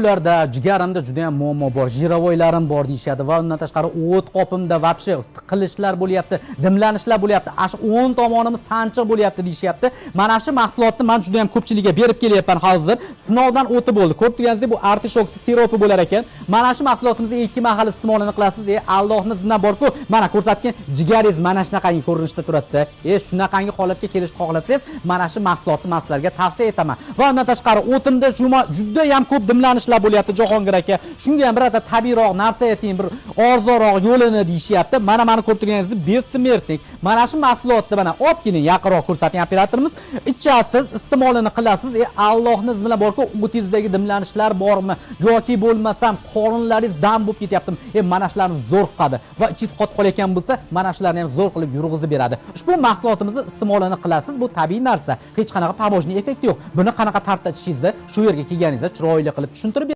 Ularda jigarimda juda ham muammo bor, жировой larim bor deyishadi va undan tashqari o't qopimda вообще tiqilishlar bo'lyapti, dimlanishlar bo'lyapti, shu o'ng tomonimiz sanchiq bo'lyapti deyishyapti. Mana shu mahsulotni man juda ham ko'pchilikka berib kelyapman hozir. Sinovdan o'tib bo'ldi. Ko'rib turganingizdek, bu artishokni siropi bo'lar ekan. Mana shu mahsulotimizni ikki mahal iste'molini qilasiz. Allohning izni borku, mana ko'rsatgan jigaringiz mana shunaqangi ko'rinishda turadi. Shunaqangi holatga kelishni xohlasangiz, mana shu mahsulotni man sizlarga tavsiya etaman. Va undan tashqari o'timda juda ham ko'p dimlanishlar bo'lyapti, Jahongir aka. Shunga ham birorta tabiiyroq narsa ayting, bir arzonroq yo'lini deyishyapti. Mana ko'rib turganingizdek, бессмертник. Mana shu mahsulotni mana olib keling, yaqinroq ko'rsating operatorimiz. Ichasiz, iste'molini qilasiz. Allohning izni bilan borku, o'tingizdagi dimlanishlar bormi yoki bo'lmasam qorinlaringiz dam bo'lib ketyaptimi? Mana shularni zo'r qiladi va ichingiz qotib qolayotgan bo'lsa, mana shularni ham zo'r qilib yurg'izib beradi. Ushbu mahsulotimizni iste'molini qilasiz, bu tabiiy narsa. Hech qanaqa побочный effekti yo'q. Buni qanaqa tartibda ichishingizni shu yerga kelganingizda chiroyli qilib tushuntirib